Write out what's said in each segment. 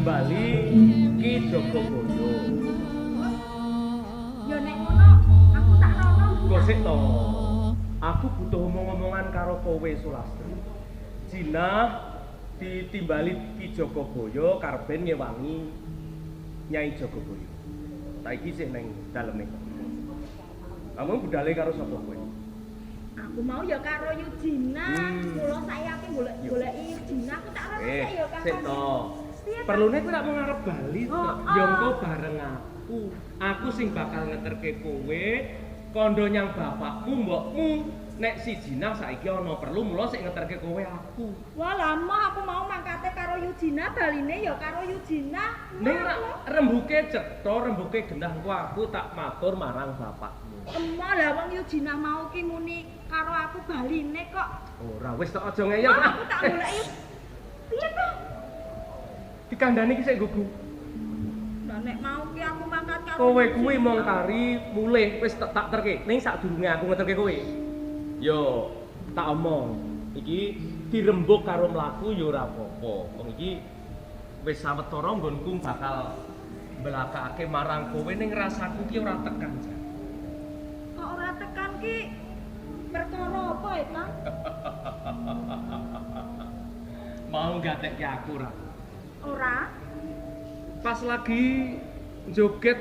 ditimbali Ki Jogobaya. Ya nek ngono aku tak rono. Kok sik to? Aku butuh omong-omongan karo kowe, Sulastri. Jinah ditimbali Ki Jogobaya karben ngewangi Nyai Jogobaya. Saiki sih neng daleme. Kamu budale karo sapa kowe? Aku mau ya karo Yujina. Mula saya ki golek-goleki Yujina, aku tak rono sik ya, Kang. Sik to. Perlune kowe tak mau ngarep bali to. Ya engko bareng aku. Aku sing bakal ngeterke kowe kandha nyang bapakmu, mbokmu. Nek si Jinah saiki ana perlu mula sik ngeterke kowe aku. Wah, lama aku mau mangkate karo Yujina, baline ya karo Yujina. Ning rembuke cetha, rembuke genah engko aku tak matur marang bapakmu. Emoh lah wong Yujina mau ki muni karo aku baline kok. Ora wis tok aja ngeyel. Aku tak goleki. Piye to? Dikandani ki sik gugu. Lah nek mau ki aku mangkat karo kowe kuwi mong kari mulih wis tak terke. Ning sadurunge aku ngeterke kowe. Yo tak omong, iki dirembuk karo mlaku yo ora apa-apa. Wong iki wis sawetara nggonku bakal mblakake marang kowe ning rasaku ki ora tekan jan. Kok ora tekan ki perkara apa ya, Kang? Mau gatekke aku ora? Ora. Pas lagi joget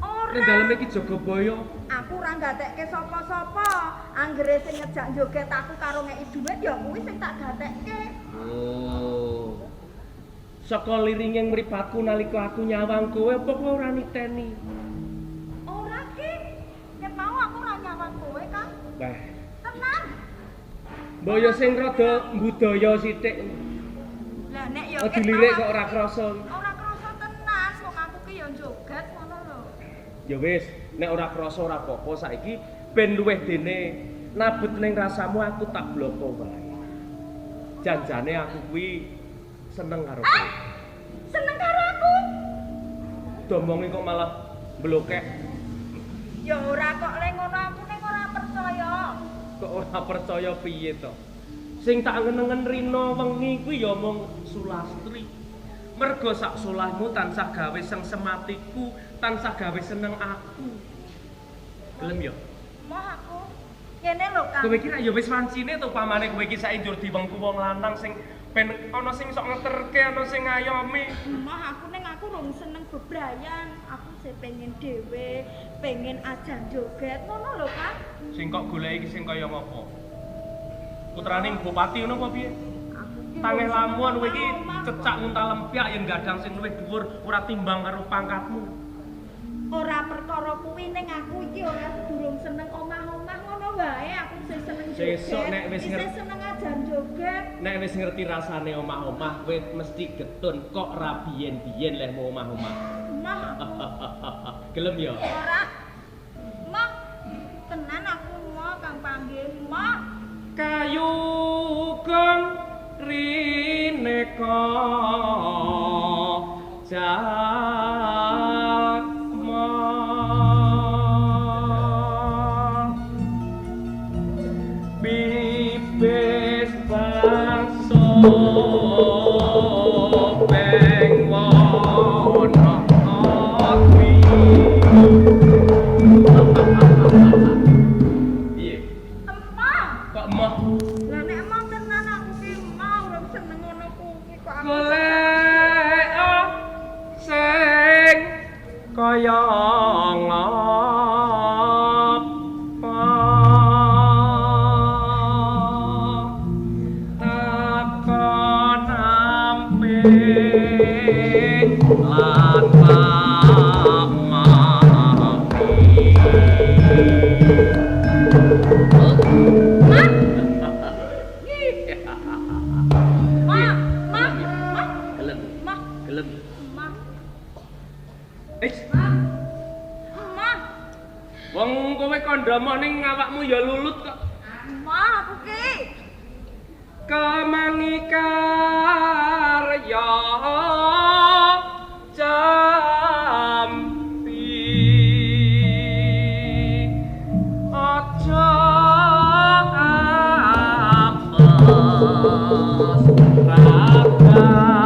ora. Ning daleme iki Jogobaya. Aku ora gatekke sapa-sapa. Anggere sing ngejak joget aku karo ngeki dhuwit ya kuwi sing tak gatekke. Oh. Saka liringing mripatku nalika aku nyawang kowe apa kowe ora niteni? Ora ki. Nek mau aku ora nyawang kowe, Kang. Wah. Tenan. Mbok ya sing rada mbudaya sithik. Lah nek ya dilirik kok ora krasa. Ora krasa tenan, wong aku ki ya joget ngono lho. Ya wis, nek ora krasa ora apa-apa saiki ben luweh dene nabut ning rasamu aku tak bloko wae. Janjane aku kuwi seneng karo kowe. Seneng karo aku? Domongi kok malah blokek. Ya ora kok le ngono aku ning ora percaya. Kok ora percaya piye to? Sing tak angen-angen rina wengi kuwi ya mung Sulastri. Mergo sak solahmu tansah gawe sengsem atiku, tansah gawe seneng aku. Gelem ya? Moh aku. Ngene lho, Kang. Kowe iki ya wis wancine to pamane kowe iki saiki njur diwengku wong lanang sing ben ana sing sok ngeterke, ana sing ngayomi. Moh aku ning aku rung seneng bebrayan. Aku sih pengen dhewe, pengen ajan joget ngono lho, Kang. Sing kok goleki iki sing kaya ngopo? Putrane bupati ngono apa piye? Tangeh lamuan kowe iki cecak nguntal lempyak yen gadang sing luwih dhuwur ora timbang karo pangkatmu. Ora perkara kuwi ning aku iki ora durung seneng omah-omah ngono wae, aku sing seneng joget. Sesuk nek wis ngerti seneng ajan joget. Nek wis ngerti rasane omah-omah kowe mesti getun kok ra biyen-biyen leh mau omah-omah. Mah aku. Gelem ya? Ora. Mah. Tenan aku mau Kang panggih mah. Kayu gong rineka jalma bibis bangsa peng wana kuwi. Piye? Emah. Kok emoh? Lah nek emoh tenan aku ki emoh ora seneng ngono kuwi kok aku. Golek sing kaya ngapa takon ampe lan pamami. Mah. Mah, mah, mah. Gelem, Mah, gelem. mah. Eh, Mah. wong kowe kandha ning awakmu ya lulut kok. Mah aku ki. Kemangi karya jampi aja apes ragane.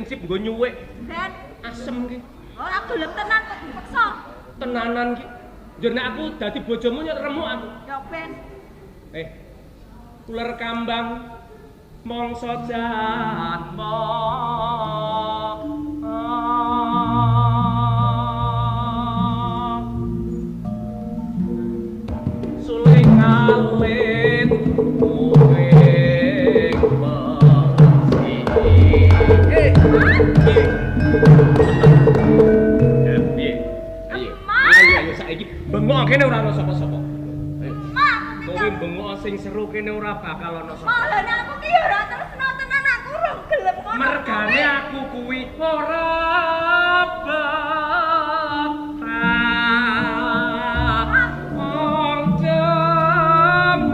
prinsip nggo nyuwik. Ben asem ki. Ora gelem tenan kok dipeksa. Tenanan ki. Njur nek aku dadi bojomu nyok remuk aku. Ya ben. Uler kambang mangsa jatma. Suling alit kuring mesi. Piye? Ayo. Ayo saiki bengok kene ora ana sapa-sapa. Ayo. Kowe bengok sing seru kene ora bakal ana sapa. Malah aku ki ya ora tresno tenan, aku rong gelem ngono. Mergane aku kuwi ora betah. Wong jaman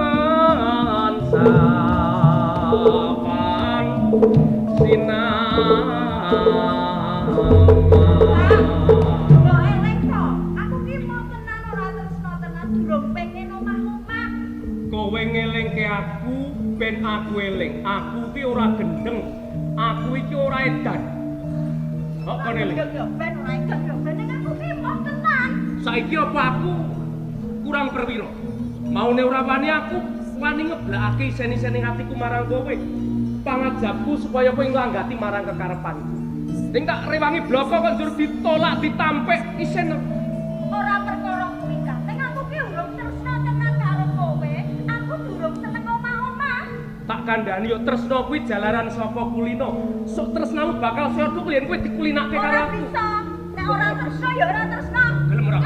sapan sinau. Mbok eleng to, aku ki mau tenan ora tresno tenan durung pengen omah-omah. Kowe ngelingke aku ben aku eling. Aku ki ora gendeng. Aku iki ora edan. Kok kon eling? Yo ben ora edan yo ben ning aku ki mau tenan. Saiki apa aku kurang perwira? Maune ora wani aku wani ngeblakake isen-isene atiku marang kowe. Pangajapku supaya kowe nglanggati marang kekarepanku. Ning tak rewangi bloko kok njur ditolak ditampik isen. Ora perkara kuwi Kang. Ning aku ki urung tresno tenan karo kowe. Aku durung seneng omah-omah. Tak kandhani yo tresno kuwi jalaran saka kulino. Sok tresnamu bakal saya thukul yen kowe dikulinake karo Ora aku. bisa. Nek ora tresno ya ora tresno. Gelem ora?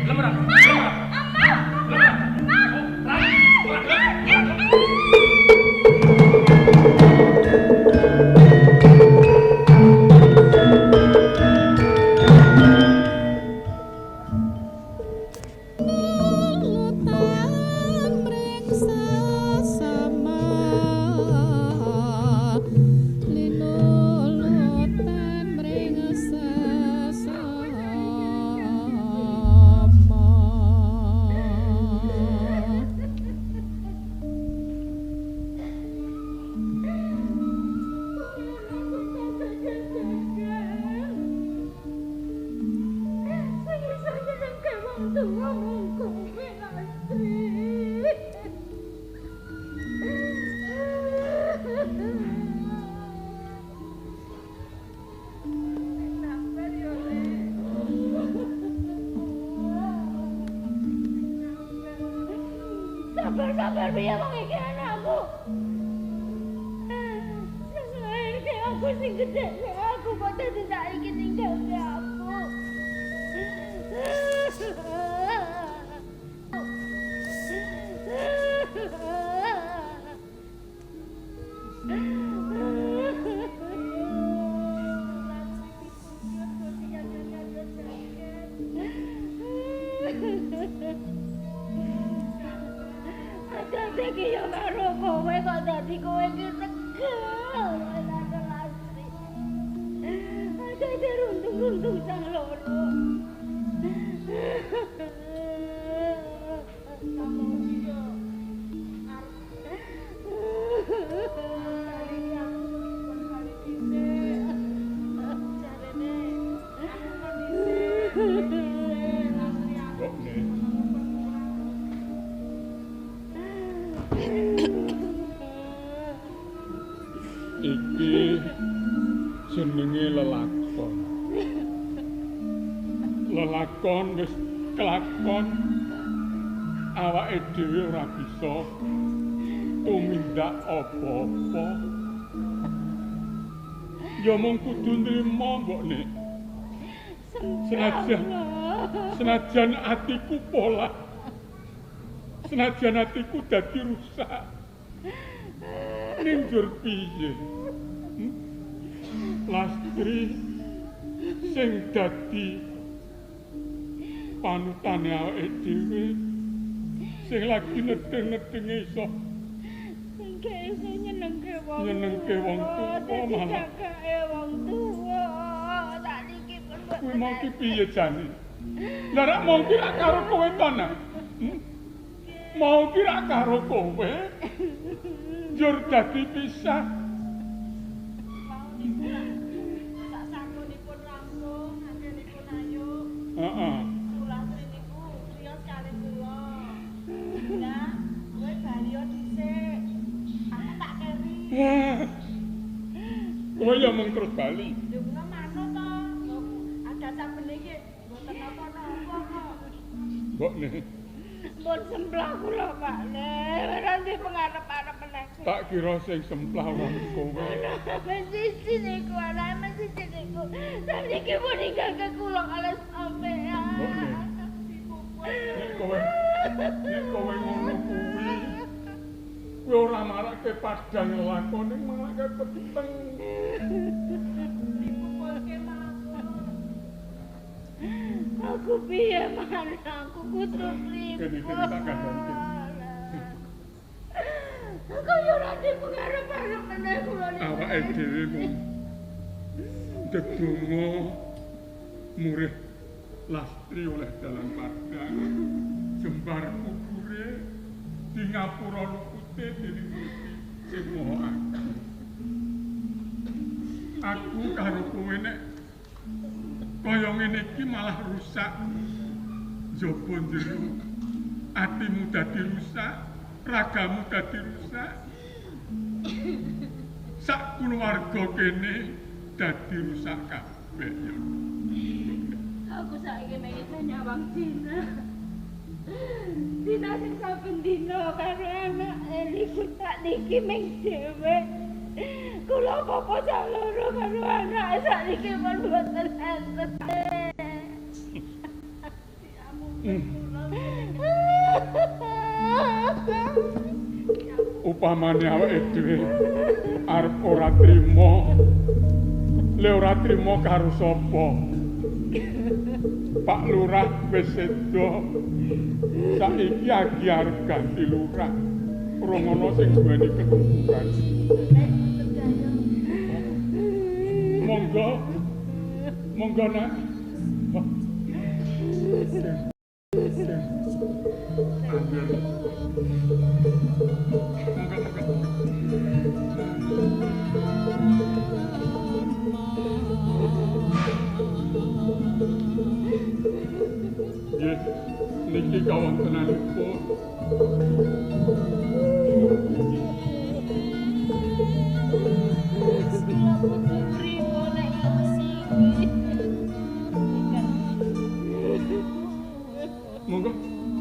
Gelem ora? Gelem ora? Amah, amah, amah. Ora gelem. Lutan mring sesama linulutan mring sesama. Sabar-sabar piye wong iki anakku. Sing nglairke aku sing gedhe aku kok dadi saiki ninggalke aku. Dadi ya karo kowe kok dadi kowe ki tegel karo Lastri. Dadi runtung-runtung sang loro. Iki jenenge lelakon. Lelakon wis kelakon, awake dhewe ora bisa tumindak apa-apa. Ya mung kudu nrimo mbokne. Senajan atiku polah, senajan atiku dadi rusak. Ning njur piye? Lastri sing dadi panutane awake dhewe sing lagi nedeng-nedenge iso sing iso nyenengke wong nyenengke wong tuwa malah cakake wong tuwa sakniki pun kuwi mau ki piye jane? Lah rak mau ki rak karo kowe to nah? Mau ki rak karo kowe? Njur dadi pisah. Kowe ya mung terus bali. Lho kula manut to. Ada saben iki mboten napa-napa kok. Mbok ne. Mbon semplah kula, Pak. Ora ndek pengarep-arep meneh. Tak kira sing semplah wong kowe. Siji niku anake siji niku. Saniki pun ninggalke kula kalih sampean. Mbok ne. Nek kowe ngono kuwi. Kowe ora marake padhang lakone marake peteng. Dipupulke mawon. Aku piye maneh aku kudu pripun. Kene tak kandhani. Aku yo ora ndek pengarep-arep meneh kula niku. Awake dhewe mung ndedonga murih Lastri oleh dalan padang jembar kubure di ngapura lupute dening Gusti sing Maha Agung. Aku karo kowe nek kaya ngene iki malah rusak njaba njero. Atimu dadi rusak, ragamu dadi rusak. Sak kulawarga kene dadi rusak kabeh ya. Aku saiki mung iso nyawang Dina. Dina sing saben dina karo anake niku sak niki mung dhewe. Kula apa-apa sak loro karo anake sakniki pun mboten enten. Upamane awake dhewe arep ora trima. Le ora trima karo sapa? Pak Lurah wis sedo. Saiki agi arep ganti lurah. Ora ngono sing duweni kedudukan. Monggo. Monggo nak. Monggo monggo. Nggih, niki kawontenanipun. Kula kudu pripun nek ngene iki. Monggo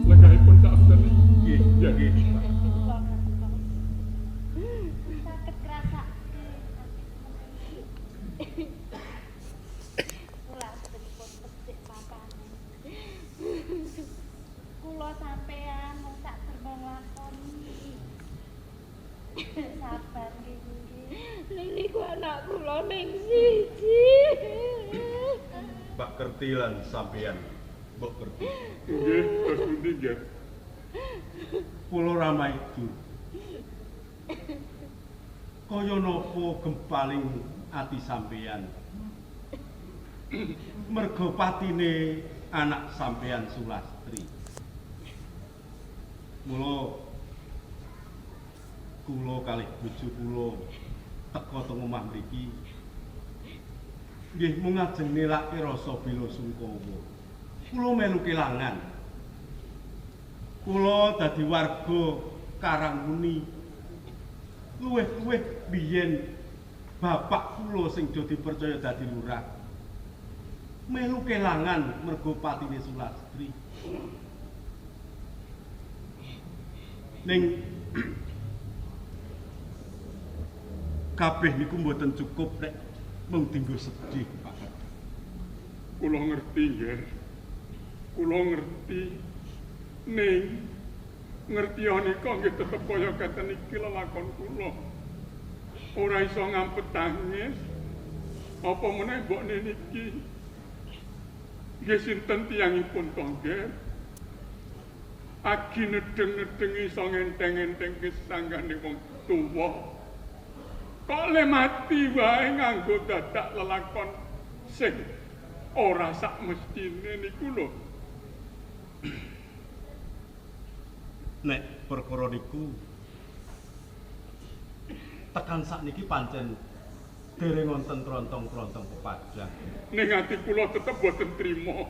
lenggahipun sak wonten. Nggih, nggih. Saged krasake. Kula pripun becik papane. Kula sampean mung sak derma nglakoni. Sabar nggih. Niku anak kula ming siji. Mbak Kerti lan sampean, Mbok Kerti. Nggih, terus pundi nggih? Kula Ramaidu. Kaya napa gempaling ati sampean? Merga patine anak sampean Sulastri. Mula kula kalih bojo kula teka teng omah mriki nggih mung ajeng nilake rasa bela sungkawa. Kula melu kelangan. Kula dadi warga Karangmuni. Luwih-luwih biyen bapak kula sing do dipercaya dadi lurah. Melu kelangan merga patine Sulastri. Ning kabeh niku mboten cukup nek mung dinggo sedih, Pak. Kula ngerti nggih. Kula ngerti. Ning ngerti nika nggih tetep kaya katen iki lelakon kula. Ora iso ngampet tangis. Apa meneh mbokne niki? Nggih sinten tiyangipun to nggih? Agi nedeng-nedeng iso ngenteng-enteng kesanggane wong tuwa. Kok le mati wae nganggo dadak lelakon sing ora sak mestine niku lho. Nek perkara niku tekan sakniki pancen dereng wonten trontong-trontong pepadang. Ning ati kula tetep boten trima.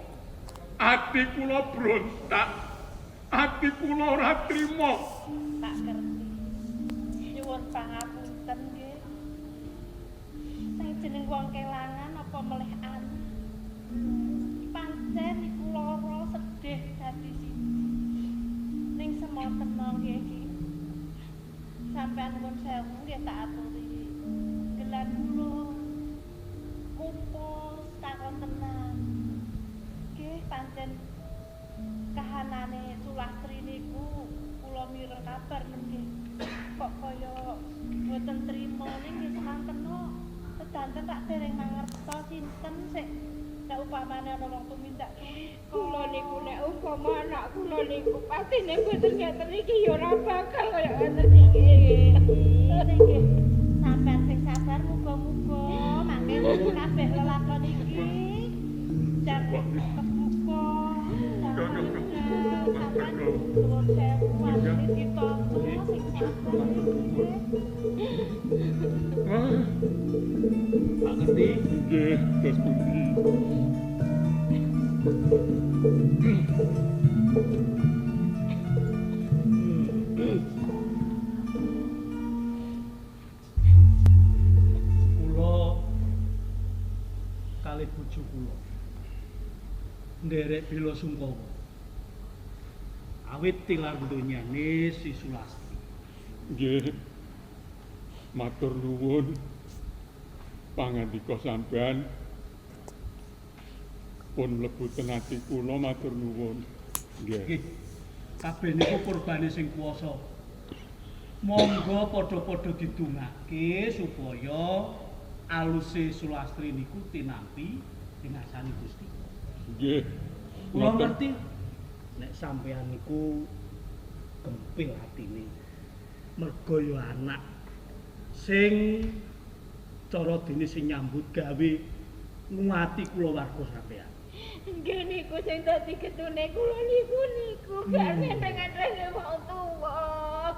Ati kula brontak. Ati kula ora trima. Pak Kerti. Nyuwun pangapunten nggih. Jeneng wong kelangan apa melih anak. Pancen iku lara sedih dadi siji. Ning semonten nggih iki. Sampeyan nuwun sewu nggih tak aturi. Gelar kula kumpul takon tenan. Nggih pancen kahanane Sulastri niku kula mireng kabar nggih. Kok kaya mboten trima ning nggih semanteno. Sedanten tak dereng mangertos sinten sik nek upamane ana wong tumindak culika. Kula niku nek umpama anak kula niku patine mboten ngeten iki ya ora bakal kaya ngeten iki. Nggih. Sampeyan sing sabar muga-muga mangke kabeh lelakon iki jan kebuka. Sampeyan nuwun sewu atine ditampa sing sabar nggih. Pak Kerti, Nggih, terus pundi? Kula kalih bojo kula nderek bela sungkawa awit tilar donyane si Sulastri. Nggih. Matur nuwun pangandika sampean pun mlebu teng ati kula, matur nuwun. Nggih. Nggih. Kabeh niku kurbane sing kuwasa. Monggo padha-padha didongake supaya aluse Sulastri niku tinampi dinasani Gusti. Nggih. Kula ngerti nek sampeyan niku gempil atine. Mergo ya anak sing cara dene sing nyambut gawe nguati kulawarga sampeyan. Nggih niku sing dadi getune kula niku niku gak ngenteng-ngentenge wong tuwa.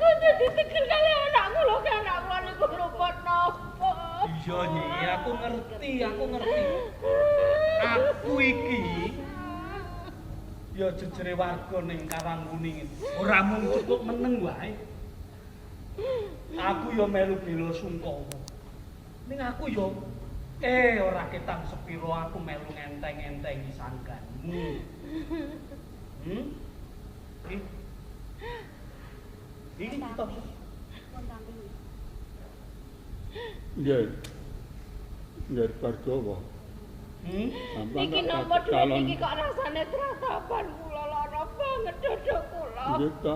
Kudu ditegel kali anak kula, ki anak kula niku luput napa. Iya Nyi, aku ngerti, aku ngerti. Aku iki ya jejere warga ning Karangkuning ora mung cukup meneng wae. Aku ya melu bela sungkawa. Ning aku ya ora ketang sepiro aku melu ngenteng-entengi sangganmu. Iki kita. Nggih. Nggih Bargawa. Niki nomor dhuwit niki kok rasane tratapan kula lara banget dada kula. Nggih ta.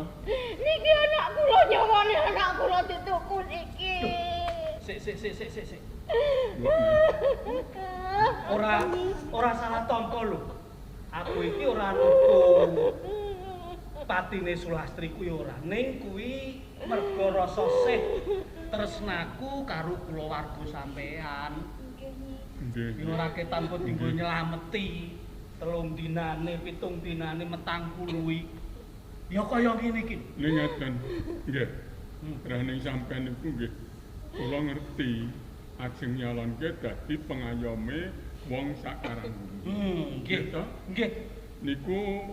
Niki anak kula nyawane anak kula dituku niki. Sik sik sik sik sik sik. Ora ora salah tampa lho. Aku iki ora nuku patine Sulastri kuwi ora. Ning kuwi mergo rasa sih tresnaku karo kulawarga sampean. Nggih. Ya ora ketampa dienggo nyelameti 3 dinane, 7 dinane metang puluhi. Ya kaya ngene iki. Ning ngaten. Nggih. Raning sampean niku nggih kula ngerti ajeng nyalonke dadi pengayome wong sak Karangwuni. Nggih. Nggih. Niku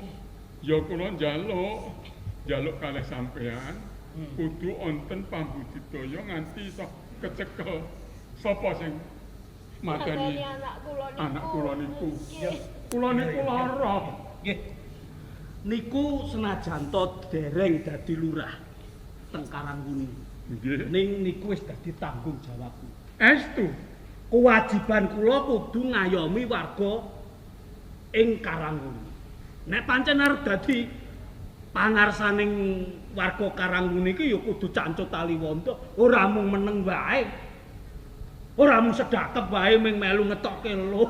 ya kula njaluk kalih sampean kudu wonten pambudidaya nganti iso kecekel sapa sing mateni anak kula niku. Anak kula niku. Kula niku lara. Nggih. Niku senajan to dereng dadi lurah teng Karangwuni. Nggih. Ning niku wis dadi tanggung jawabku. Estu. Kewajiban kula kudu ngayomi warga ing Karangwuni. Nek pancen arep dadi pangarsaning warga Karangwuni iki ya kudu cancut taliwonto, ora mung meneng wae. Ora mung sedakep wae ming melu ngetokke lho.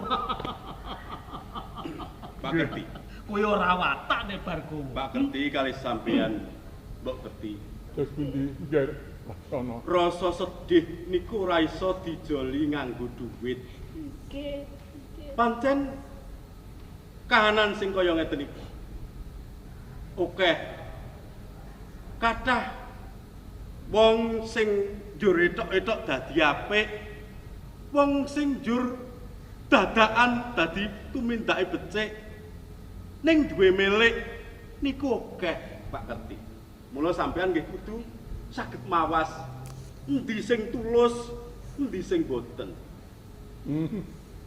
Pak Kerti. Kowe ora watak nek Bargowo. Pak Kerti kali sampean mbok Kerti. Terus pundi nggih Laksono. Rasa sedih niku ora iso dijoli nganggo duit. Nggih. Pancen kahanan sing kaya ngeten iki. Oke. Kathah wong sing njur etok-etok dadi apik, wong sing njur dadakan dadi tumindake becik ning duwe milik niku akeh Pak Kerti. Mula sampean nggih kudu saged mawas endi sing tulus, Endi sing boten?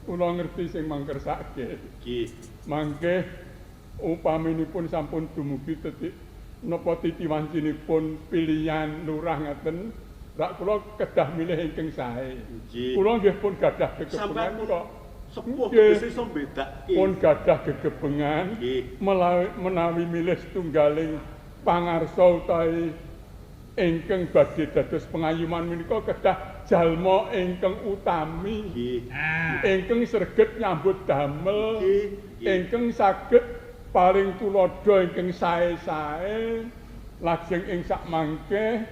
Kula ngerti sing mangkersake. Nggih. Mangke upaminipun sampun dumugi titik napa titiwancinipun pilihan lurah ngaten, rak kula kedah milih ingkang sae. Nggih. Kula nggih pun gadah Sampeyan gegebengan pun kok. sepuh Nggih. tegese iso mbedake. Pun gadah gegebengan Nggih. menawi milih setunggaling pangarsa utawi ingkang badhe dados pengayuman menika kedah jalma ingkang utami. Nggih. Nah, Ingkang sreget nyambut damel, Nggih. Nggih. ingkang saged paring tuladha ingkang sae-sae, lajeng ing sakmangke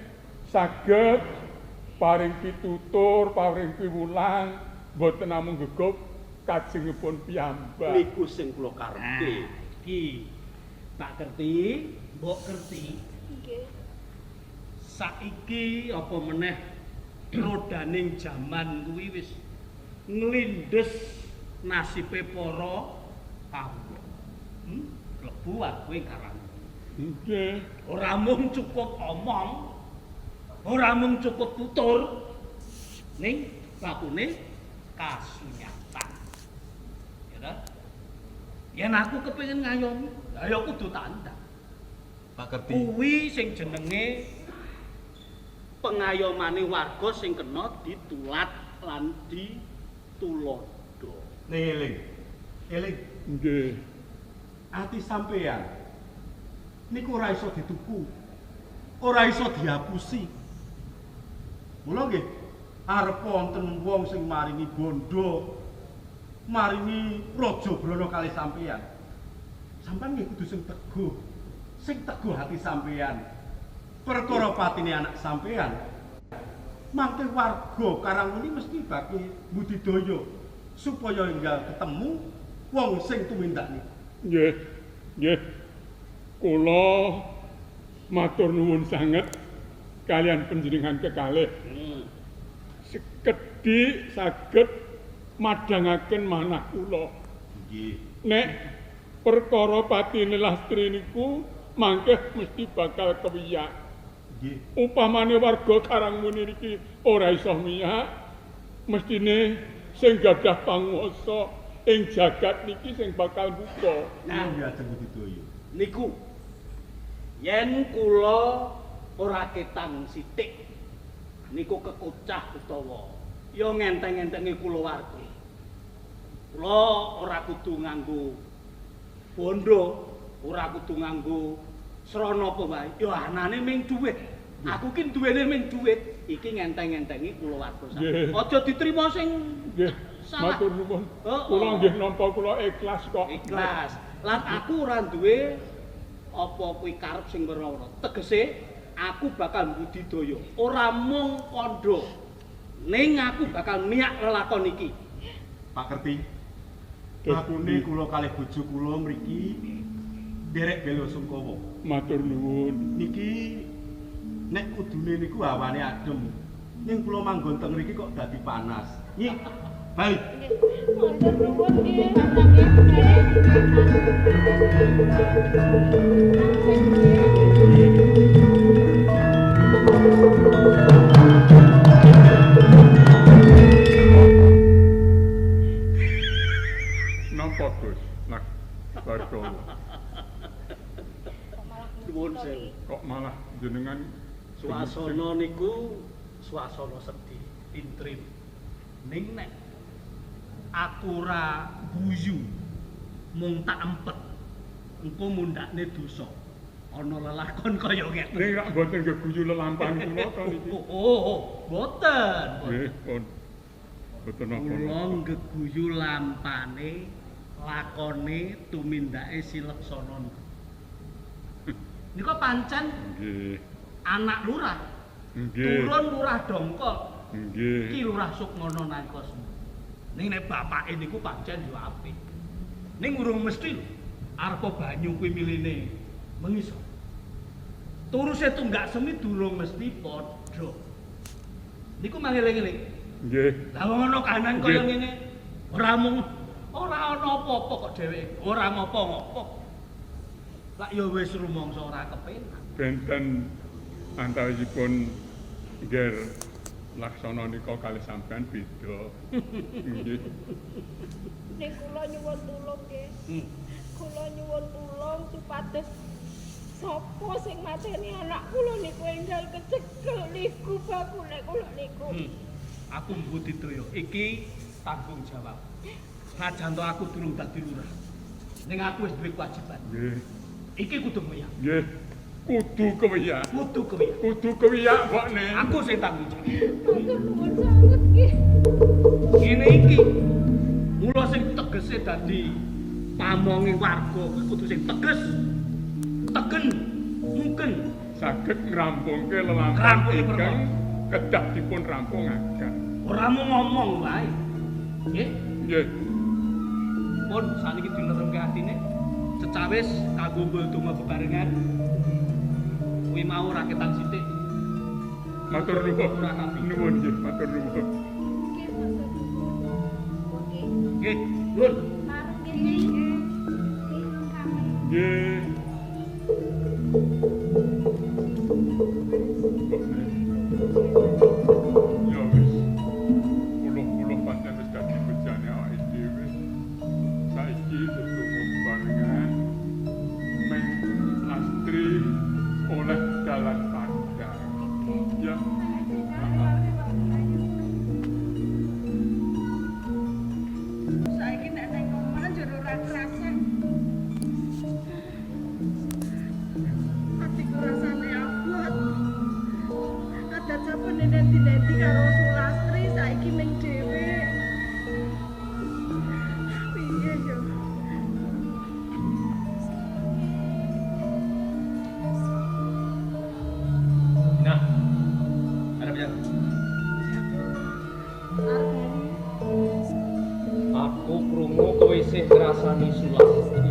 saged paring pitutur, paring piwulang, boten namung gegup kajengipun piyambak. Niku sing kula karepke. Nah, iki Pak Kerti, Mbok Kerti, Nggih. saiki apa meneh rodaning jaman kuwi wis nglindes nasibe para kawula. Klebu aku ing Karang. Nggih. Ora mung cukup omong, ora mung cukup tutur, ning lakune kasunyatan. Ya ta? Yen aku kepengin ngayomi, ya ya kudu tandang. Pak Kerti. Kuwi sing jenenge pengayomane warga sing kena ditulat lan ditulodo. Ning eling. Eling Nggih. ati sampeyan niku ora iso dituku. Ora iso dihapusi. Mula nggih arep wonten wong sing maringi bondo, maringi raja brana kalih sampeyan. Sampeyan nggih kudu sing teguh. Sing teguh hati sampeyan. Perkara patine anak sampeyan. Mangke warga Karangwuni mesti bagi budidaya supaya enggal ketemu wong sing tumindak niku. Nggih. Nggih. Kula matur nuwun sanget kalian panjenengan kekalih. Sekedhik saged madhangaken manah kula. Nggih. Nek perkara patine Lastri niku mangke mesti bakal kewiyak. Nggih. Upamane warga Karangmuni niki ora iso miyak, mestine sing gadah panguwasa ing jagat niki sing bakal buka. Nah, Nggih ajeng budidaya. niku yen kula ora ketang sithik niku kekocah utawa ya ngenteng-entengi kula warga. Kula ora kudu nganggo bondo, ora kudu nganggo srana apa wae. Ya anane ming dhuwit. Aku ki duwene ming dhuwit. Iki ngenteng-entengi kula warga. Nggih. Aja diterima sing Nggih, salah. matur nuwun. Oh, Kula oh. nggih nampa kula ikhlas kok. Ikhlas. Lan aku ora duwe apa kuwi karep sing werna-werna. Tegese aku bakal budidaya, ora mung kandha. Ning aku bakal miyak lelakon iki. Pak Kerti. Bakune kula kalih bojo kula mriki nderek bela sungkawa. Matur nuwun. Niki nek kudune niku hawane adem. Ning kula manggon teng mriki kok dadi panas. Nyi, bali. Nggih. Matur nuwun nggih. Nggih. Napa Gus? Nah, Bargawa. Kok malah Nuwun ngucap sewu. iki? Kok malah jenengan Suasana niku suasana sedih, intrim. Ning nek aku ora guyu mung tak empet, engko mundakne dosa. Ana lelakon kaya ngeten. Ning rak mboten geguyu lelampahan kula to niki. Oh, oh, oh, boten. boten. Nggih, pun. Mboten Kula napa-napa. nggeguyu lampane lakone tumindake si Leksana niku. Nika pancen Nggih. anak lurah, Nggih. turun lurah Dongkol, Nggih. iki lurah Sukmana nalika semono. Ning nek bapake niku pancen yo apik. Ning urung mesti lho arepa banyu kuwi miline mengisor. Turuse tunggak semi durung mesti padha. Niku mangeling-eling. Nggih. Lah wong ana kahanan kaya Nggih. ngene, ora mung ora ana apa-apa kok dheweke, ora ngopo-ngopo. Lah ya wis rumangsa ora kepenak. Benten antawisipun Ger Laksana nika kalih sampean beda. Nggih. Ning kula nyuwun tulung nggih. Kula nyuwun tulung supados sapa sing mateni anak kula niku enggal kecekel niku bakune kula niku. Aku mbudidaya iki tanggung jawab. Senajan to aku durung dadi lurah. Ning aku wis duwe kewajiban. Nggih. Iki kudu kewiyak. Nggih. Kudu kewiyak. Kudu kewiyak. Kudu kewiyak mbokne. Aku sing tanggung jawab. Matur nuwun sanget nggih. Ngene iki. Mula sing tegese dadi pamonge warga kuwi kudu sing teges. Tegen, mungkin saged ngrampungke lelampahan ingkang kedah dipun rampungaken. Ora mung ngomong wae. Nggih. Nggih. Pun saniki dineremke atine. Cecawis kanggo ndonga bebarengan. Kuwi mau raketan sithik. Matur nuwun. Nuwun nggih, matur nuwun. Nggih, matur nuwun. Nggih, nuwun. Mareng nggih. Nggih. Ya wis. Puluh-puluh pancen wis dadi bejane awake dhewe. Saiki tetunggu barengan meng Lastri oleh dalan pandang. Ya. Saiki nek nang omah njur ora krasan. Atiku rasane abot. Adat saben nendi-nendi karo Sulastri saiki ming dhewe. Piye yo? Nah. Arep ya. Aku krungu kowe isih ngrasani Sulastri.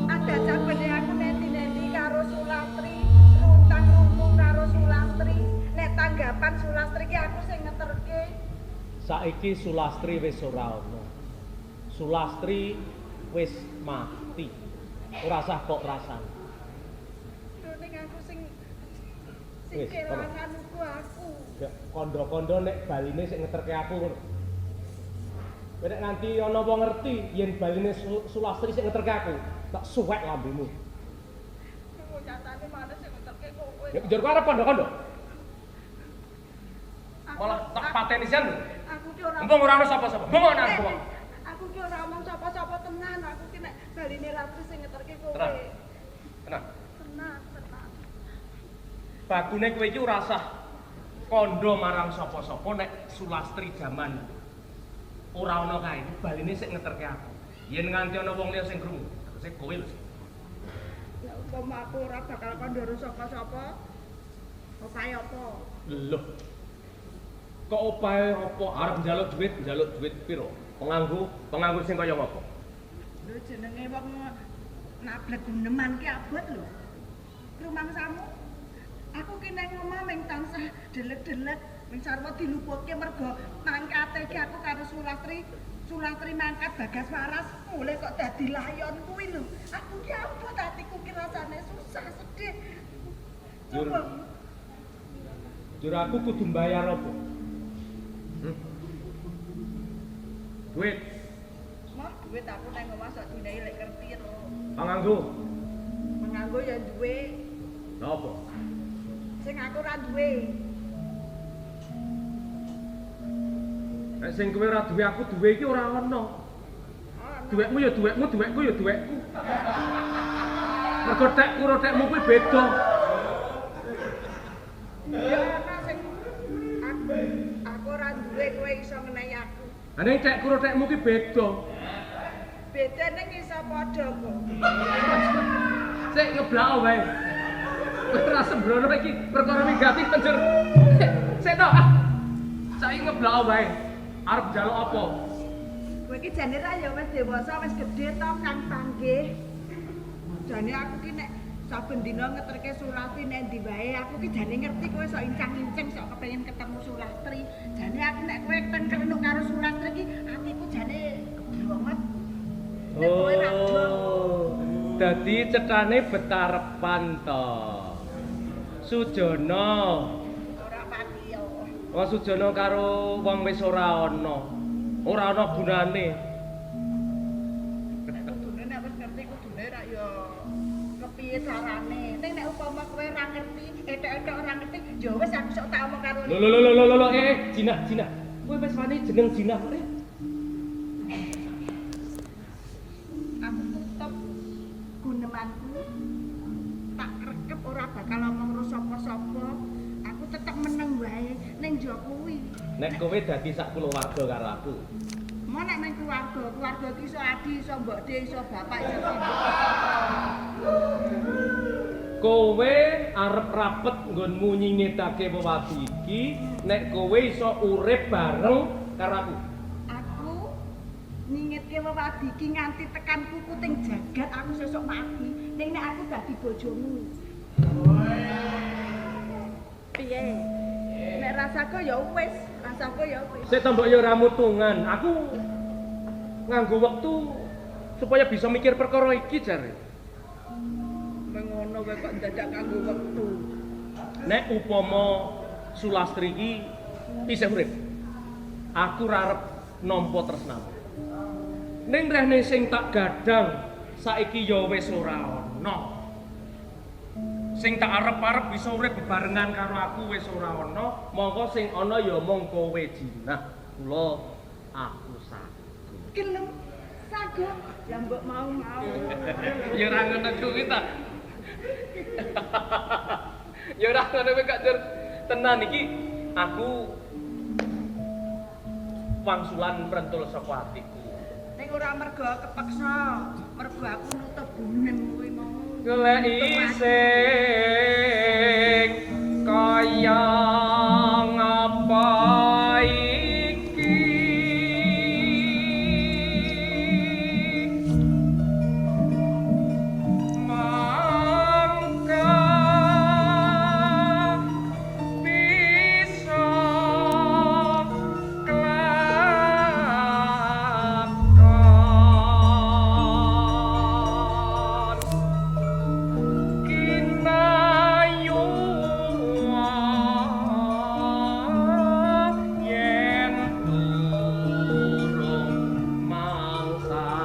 Adat sabene aku nendi-nendi karo Sulastri, runtang-runtung karo Sulastri. Nek tanggapan Sulastri ki aku sing ngeterke. Saiki Sulastri wis ora ana. Sulastri wis mati. Ora sah kok rasane. Lho ning aku sing sing Wis, kelangan uga aku. Ya kondo-kondo nek baline sing ngeterke aku ngono. Kowe nek nganti ana wong ngerti yen baline Sulastri sing ngeterke aku, tak suwek lambemu. Lho nyatane mana sing ngeterke kowe. Ya njur kowe arep kondo-kondo. Malah tak pateni sian lho. Aku ki ora Mumpung ora ana sapa-sapa. Mumpung ana aku. Aku ki ora omong sapa-sapa tenan, aku ki nek baline Lastri sing ngeterke kowe. Tenang. Tenang. Tenang, tenang. Bakune kowe iki ora sah kondo marang sapa-sapa nek Sulastri jaman ora ana kae, baline sik ngeterke aku. Yen nganti ana wong liya sing krungu, tegese kowe lho. Ya umpama aku ora bakal kondo karo sapa-sapa, opahe apa? Loh. Kok opahe apa arep njaluk duit piro? Penganggu, penganggu sing kaya ngapa? Lho jenenge wong nablek guneman ki abot lho. Rumangsamu aku ki nang omah ming tansah delek-delek, ming sarwa diluputke mergo mangkate ki aku karo Sulastri, Sulastri mangkat Bagas Waras, mulih kok dadi layon kuwi lho. Aku ki abot atiku ki rasane susah sedih. Coba Jur aku kudu mbayar apa? Duit. Mah duit aku nang omah sok dinehi lek ngerti lho. Panganggo. Panganggo ya duwe. Lha apa? Sing aku ora duwe. Nek sing kowe ora duwe aku duwe iki ora ana. Duwekmu ya duwekmu, duwekku ya duwekku. Mergo tekku karo tekmu kuwi beda. Ya ana sing aku ora duwe kowe iso ngenehi aku. Lah ning tekku karo tekmu kuwi beda. Beda ning iso padha kok. Sik ngeblak wae. Kowe ora sembrono iki perkara wigati penjur. Sik to. Saiki ngeblak wae. Arep njaluk apa? Kowe iki jane ra ya wis dewasa, wis gedhe to Kang Panggih. Jane aku ki nek saben dina ngeterke Sulastri nek ndi wae, aku ki jane ngerti kowe sok incang-incing sok kepengin ketemu Sulastri. Jane aku nek kowe tengkrenuk karo Sulastri ki atiku jane gebronget. Nek kowe ra dong. Dadi cetane betarepan to. Sujono. Ora pati yo. Wong Sujono karo wong wis ora ana. Ora ana gunane. Nek kudune nek wis ngerti kudune rak yo kepiye carane. Ning nek upama kowe ora ngerti, etok-etok ora ngerti, ya wis aku sok tak omong karo Lho lho lho lho lho Jinah, Jinah. Kowe wis wani jeneng Jinah kok. Aku tutup gunemanku. Tak krekep ora bakal omong karo sapa-sapa. Aku tetep meneng wae ning yo kuwi. Nek kowe dadi sak kulawarga karo aku. Mo nek nang keluarga, keluarga iki iso adi, iso mbokde, iso bapak, iso ibu. Kowe arep rapet nggonmu nyingetake wewadi iki nek kowe iso urip bareng karo aku. Aku nyingetke wewadi iki nganti tekan kukuting jagat aku sesuk mati. Ning nek aku dadi bojomu. Piye? Nek rasaku ya wis, rasaku ya wis. Sik to mbok ya ora mutungan. Aku nganggo wektu supaya bisa mikir perkara iki jare. Mengono kowe kok dadak kanggo wektu. Nek upama Sulastri iki isih urip, aku ora arep nampa tresnamu. Ning rehne sing tak gadang saiki ya wis ora ana. Sing tak arep-arep bisa urip bebarengan karo aku wis ora ana, mongko sing ana ya mung kowe Jinah. Kula aku sago. Gelem sago. Lah mbok mau-mau. Ya ora ngono kuwi ta. Ya ora ngono kuwi kok Jur. Tenan iki aku wangsulan prentul saka atiku. Ning ora mergo kepeksa, mergo aku nutup gunem kuwi mau. Golek ising kaya ngapa iki mangka bisa kelakon kinayu yen durung mangsane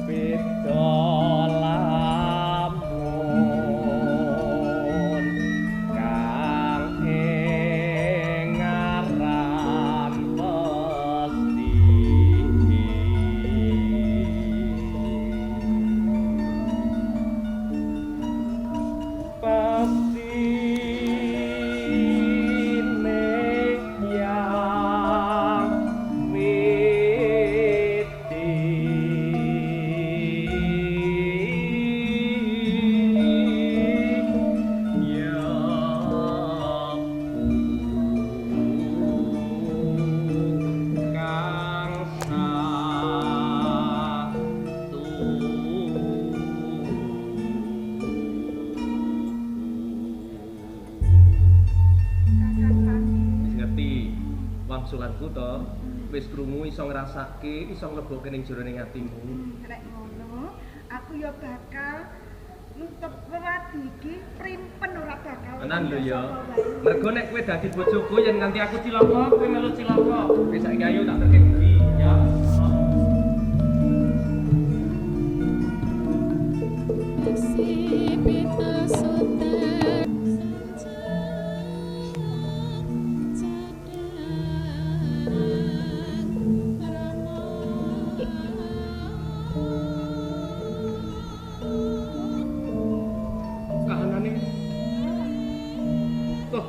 beda lamun kang ing aran pesti pestine yang witi ya kang satu. Kakang Pandu. Wis ngerti wangsulanku to, wis krungu iso ngrasake, iso nglebokke ning jero ning atimu. Nek ngono, aku ya bakal nutup wewadi iki primpen ora bakal. Tenan lho ya. Mergo nek kowe dadi bojoku yen nganti aku cilaka, kowe melu cilaka. Wis saiki ayo tak terke budi ya. Kahanane. Loh.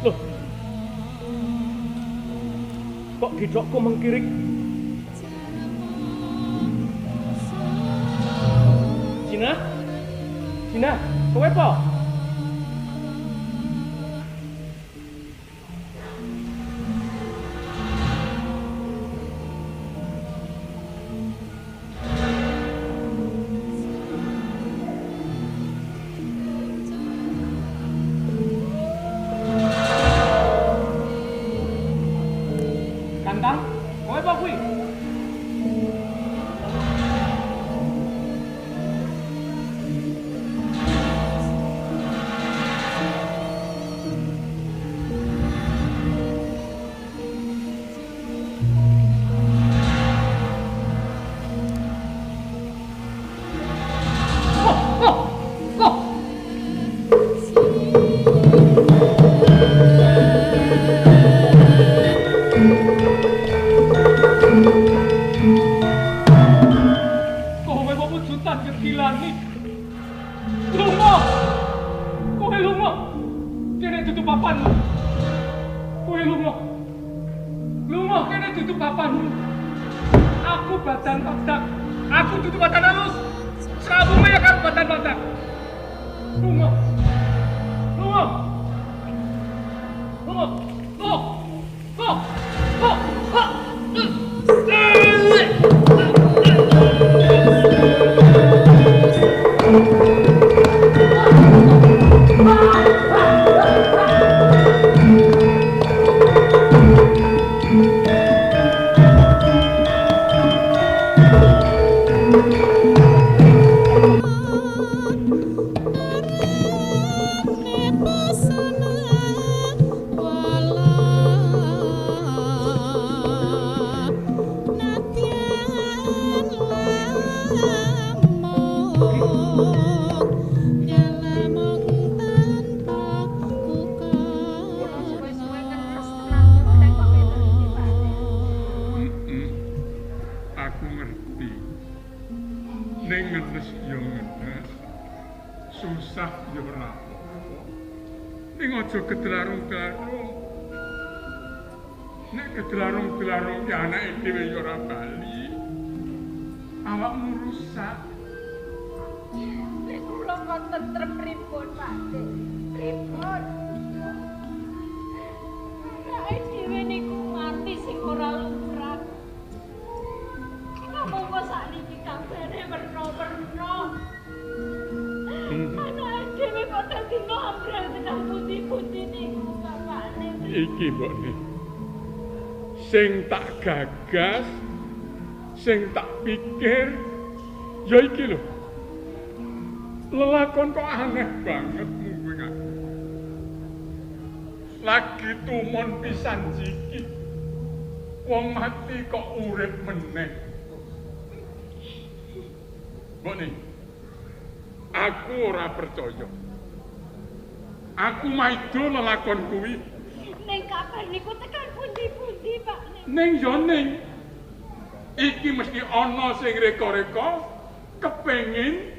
Loh. Kok githokku mengkirik? Cina? Cina, kowe po? papanmu. Kowe lunga. Lunga kene dudu papanmu. Aku badan badak. Aku dudu badan halus. Srawunge ya karo badan badak. Lunga. Lunga. Lunga. Lunga. Lunga. Lunga. Aku ngerti. Ning ngenes ya ngenes, susah ya ora apa-apa. Ning aja kedelarung-delarung. Nek kedelarung-delarung ki anake dhewe ya ora bali. Awakmu rusak. Nek kula kon tentrem pripun, Pak Dik? Pripun? Anake dhewe niku mati sing ora lumrah. Monggo sakniki kabare werna-werna. Anake dhewe kok dadi ngambrel tekan pundi-pundi niku bapakne. Iki mbokne. Sing tak gagas, sing tak pikir ya iki lho. Lelakon kok aneh banget mungguing aku. Lagi tumon pisan jiki. Wong mati kok urip meneh. Mbokne, aku ora percaya. Aku maido lelakon kuwi. Ning kabar niku tekan pundi-pundi, Pak. Ning yo ning. Iki mesti ana sing reka-reka kepengin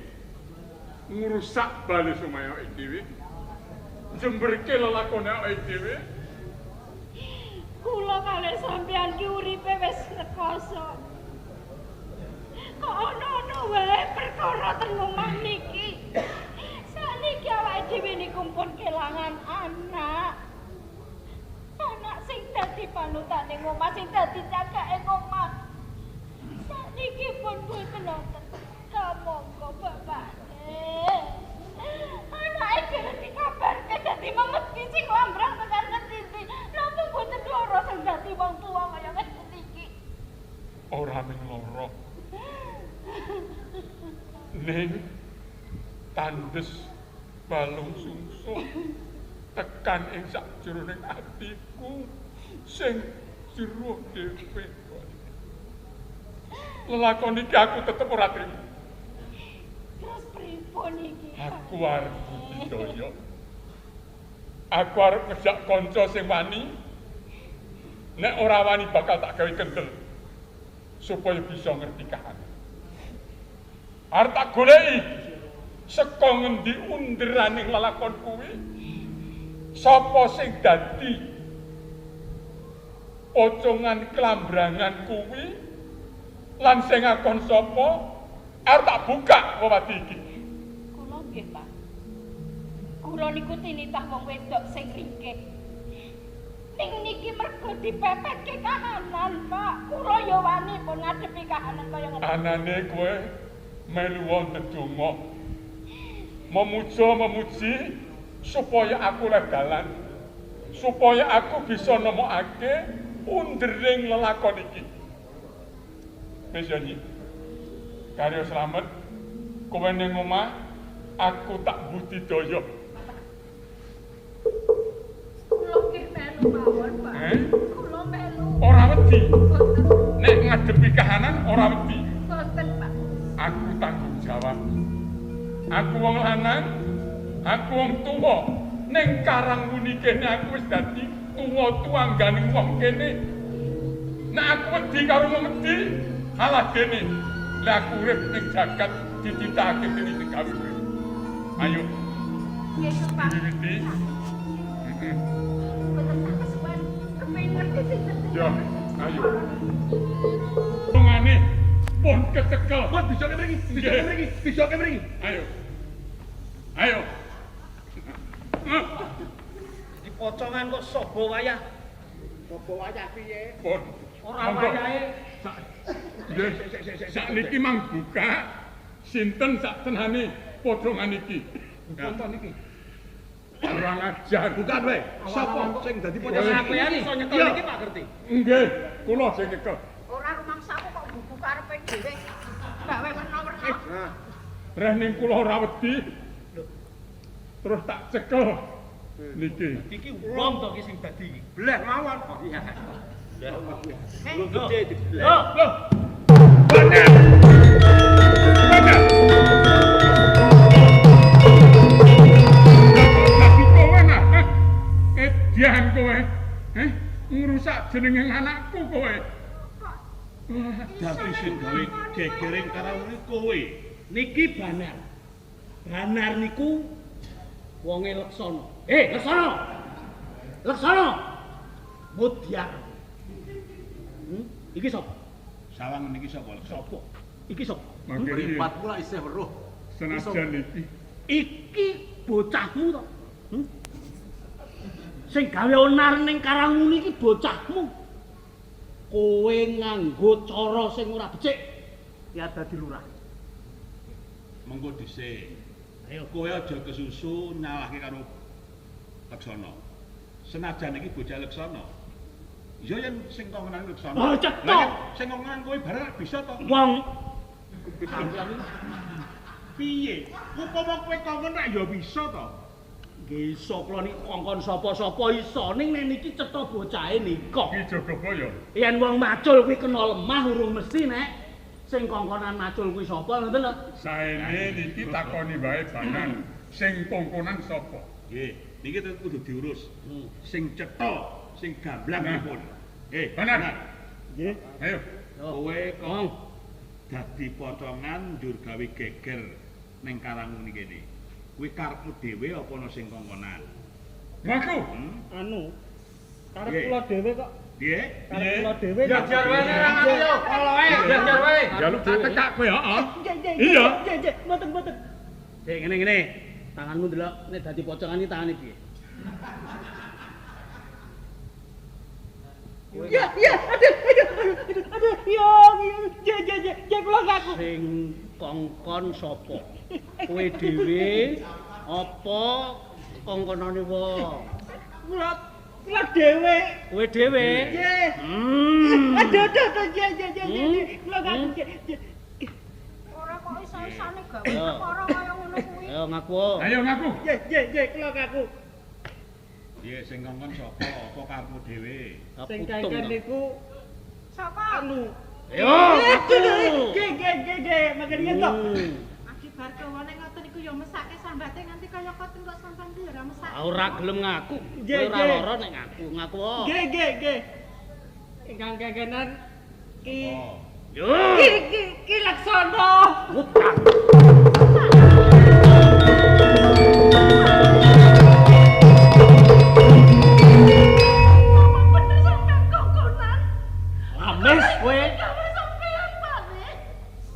ngrusak Bale Sumaya awake dhewe. Jemberke lelakone awake dhewe. Kula kalih sampeyan ki uripe wis rekoso. Kok ana-ana wae perkara ten omah niki. Sakniki awake dhewe niku pun kelangan anak. Anak sing dadi panutane omah, sing dadi cagake omah. Sakniki pun boten wonten. Kamangka bapakne. Anake dhewe dikabarke dadi memeti sing lambrang tekan ngendi. Napa boten lara sing dadi wong tuwa kaya ngene iki? Ora mung lara. Ning tandes balung sungsung tekan ing sakjroning atiku sing jero dhewe. Lelakon iki aku tetep ora trimo. Terus pripun iki? Aku arep budidaya. Aku arep ngejak kanca sing wani. Nek ora wani bakal tak gawe kendel supaya bisa ngerti kahanan. Arep tak goleki saka ngendi underaning lelakon kuwi. Sapa sing dadi pocongan klambrangan kuwi lan sing ngakon sapa? Arep tak buka wewadi iki. Kula nggih, Pak. Kula niku tinitah wong wedok sing ringkih. Ning niki mergo dipepetke kahanan, Pak. Kula ya wani pun ngadepi kahanan kaya ngene. Anane kowe melu wong ndedonga. Memuja memuji supaya aku oleh dalan. Supaya aku bisa nemokake undering lelakon iki. Wis ya, Nyi. Karyo slamet, kowe ning omah, aku tak budidaya. Kula nggih melu mawon, Pak. Kula melu. Ora wedi. Nek ngadepi kahanan ora wedi. Boten, Pak. Aku tanggung jawab. Aku wong lanang, aku wong tuwa. Ning Karangwuni kene aku wis dadi tuwa-tuangganing wong kene. Nek aku wedi karo wong wedi, alah dene. Lah aku urip ning jagat dititahake dening sing gawe urip. Ayo. Nggih, Pak. Diwiwiti. Mboten tak kesuwen kepengin ngerti sinten sing Ya, ayo. Pocongane pun kecekel. Wah, bisa ke mriki, bisa ke mriki, bisa ke mriki. Ayo. Ayo. Di pocongan kok sapa wayah? Sapa wayah piye? Pun. Ora wayahe. Nggih, sakniki mang buka sinten sak tenane pocongan iki. Tonton iki. Kurang ajar. Bukan wae. Sapa sing dadi pocongan? Sampeyan iso nyekel Iya. iki Pak Kerti. Nggih, kula sing nyekel. Ora rumangsaku kok buku karepe dhewe. Gawe werna-werna. Nah, Reh ning kula ora wedi. Terus tak cekel niki. Iki wong to iki sing dadi iki. bleh mawon. Iya. Eh, Lu gede dibelah. Loh, Loh. Bener. Bener. Dadi kowe nah. Hah? Edian kowe. Eh, ngrusak jenenge anakku kowe. Dadi sing gawe gegering Karangwuni kowe. Niki Banar. Banar niku wonge Leksana. Eh, Leksana. Leksana. Mudyar. Iki sapa? Sawang niki sapa Leksa? Sapa? Iki sapa? Mangke iki Mripatmu lak isih weruh. senajan iki. Iki bocahmu to? Hmm? Sing gawe onar ning Karangwuni iki bocahmu. Kowe nganggo cara sing ora becik ya dadi lurah. Mengko dhisik. Ayo. Kowe aja kesusu nyalahke karo Leksana. Senajan iki bocah Leksana. Iya yen sing kongkonan Leksana. Oh, cetha. Lah yen sing kongkonan kowe bareng lak bisa to. Wong Piye? Upama kowe kongkon rak ya bisa to. nggih iso kula niki kongkon sapa-sapa iso ning nek niki cetha bocahe nika. Iki Jogobaya. Yen wong macul kuwi kena lemah urung mesti nek sing kongkonan macul kuwi sapa ngoten lho. Saene niki takoni wae Banan. Sing kongkonan sapa? Nggih, niki tetep kudu diurus. Sing cetha, sing gamblang Nah. pripun. Nggih, Banan. Nggih. Ayo. Kowe kok dadi pocongan njur gawe geger ning Karangwuni kene. Kuwi karepmu dhewe apa ana sing kongkonan? Ngaku. Anu, karep Piye? kula dhewe kok. Piye? Karep kula dhewe. Jajar wae nek ora ngaku yo. Wae, jajar wae. Jaluk tak tekak kowe, heeh. Nggih, nggih, Iya. nggih, nggih, mboten, mboten. Sik ngene ngene. Tanganmu ndelok nek dadi pocongan iki tangane piye? Ya, ya, aduh, aduh, aduh, aduh, ya, ya, ya, ya, ya, ya, kula ngaku. Sing kongkon sapa? Kowe dhewe apa kongkonane wong? Kula, kula dhewe. Kowe dhewe? Nggih. Hmm. Aduh, aduh, aduh, ya, ya, ya, ya, ya, kula ngaku. Hmm. ya, ya. Ora kok iso-isone gawe Ayo. perkara kaya ngono kuwi. Ayo ngaku. Ayo ngaku. Ya, ya, ya, kula ngaku. Piye sing kongkon sapa? Apa karepmu dhewe? Sing kengken niku Sapa? anu. Ayo ngaku. Nggih, nggih, nggih, nggih, mangke riyen to. Hmm. Aki Bargawa nek ngoten niku ya mesake sambate nganti kaya koten kok sampean ki ya ora mesake. Ora gelem ngaku. Nggih, Kowe ora nggih. lara nek ngaku, ngaku. Nggih, nggih, nggih. Ingkang kengkenan ki Oh. Yo. ki ki ki Laksana. Utang. Apa bener sampean kongkonan? Ames kowe. Gawe sampean Pak.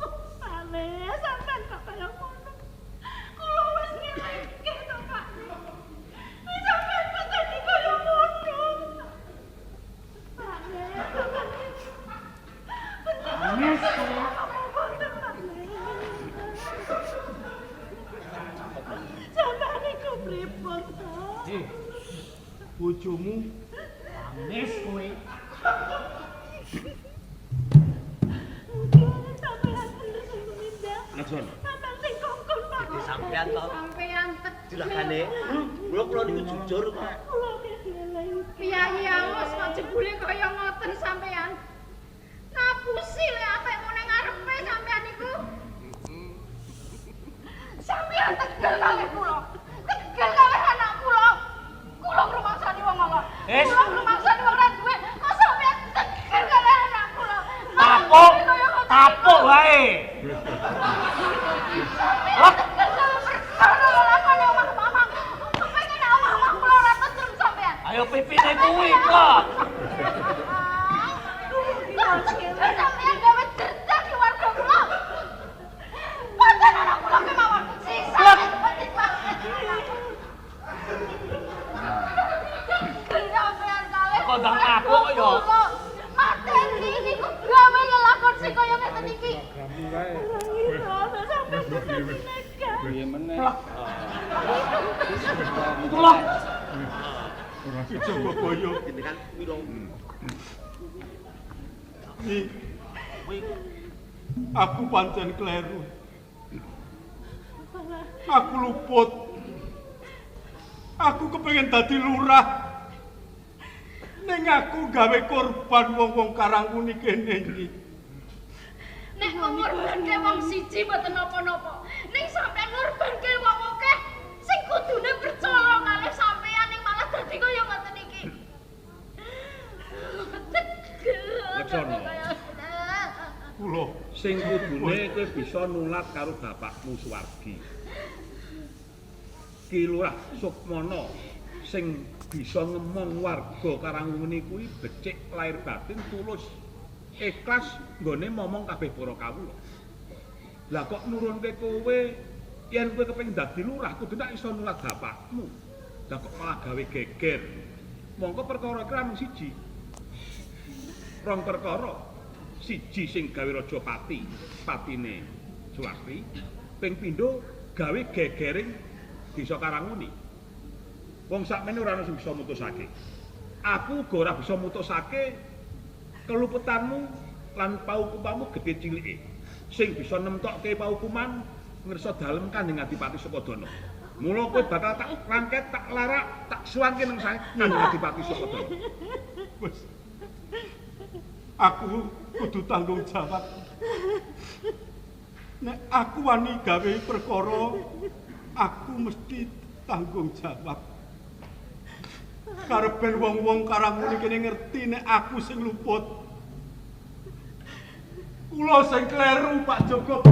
Pak, sampean kok kaya ngono. Kula wis ngelingke to, Pak. Wis sampean peteni kaya ngono. Pak, sampean Ames kowe. Sampean niku pripun to? Eh, bojomu ames kowe. Nggih, sampean bener sing tumindak. Laksana. Sampean sing kongkon, Pak. Sampean to. Sampean tegel. Juragane. Kula kula niku jujur kok. Kula ngelingke. Piyayi alus kok jebule kaya ngoten sampean. Ngapusi lek apikmu ning ngarepe sampean niku. Sampean tegel kalih kula. Tegel kalih anak kula. Kula ngrumangsani wong ala. Es. Kula ngrumangsani wong ra duwe. Kok sampean tegel kalih anak kula. Tapuk, tapuk wae. Sampean tegel sama perkara lelakone omah-omah. Kepengin omah-omah kula ora tentrem sampean. Kuwi kok. Sampeyan gawe cercak di warga kula. Pancen anak kula kemawon sisa penting banget. Sampeyan kalih. Kok ndang aku kok ya. Mateni niku gawe lelakon sing kaya ngeten iki. Piye meneh? Plek. Ora Jogobaya. Aku pancen kleru. Aku luput. Aku kepengin dadi lurah. Ning aku gawe korban wong-wong Karangwuni kene iki. Nek ngorbanke wong siji mboten napa-napa. Ning sampeyan ngorbanke wong akeh sing kudune percaya kalih sampeyan ning malah dadi kaya ngoten iki. Leksono. Kula Sing kudune kowe bisa nulat karo bapakmu Suwardi. Ki Lurah Sukmana sing bisa ngemong warga Karangwuni kuwi becik lahir batin tulus ikhlas nggone momong kabeh para kawula. Lah kok nurunke kowe yen kowe kepengin dadi lurah kudu tak iso nulat bapakmu. Lah kok malah gawe geger. Mongko perkara iki namung siji. Rong perkara. Siji sing gawe raja pati, patine Suwarti, ping pindho gawe gegering desa Karangwuni. Wong sakmene ora ana sing bisa mutusake. Aku uga ora bisa mutusake keluputanmu lan paukumanmu gedhe cilike. Sing bisa nemtokke paukuman ngersa dalem Kanjeng Adipati Sukodana. Mula kowe bakal tak rangket, tak larak, tak suwanke nang sae Kanjeng Adipati Sukodana. Wis. Aku kudu tanggung jawab. Nek aku wani gawe perkara, aku mesti tanggung jawab. Karepen wong-wong Karangwuni kene ngerti nek aku sing luput. Kula sing kleru, Pak Joko.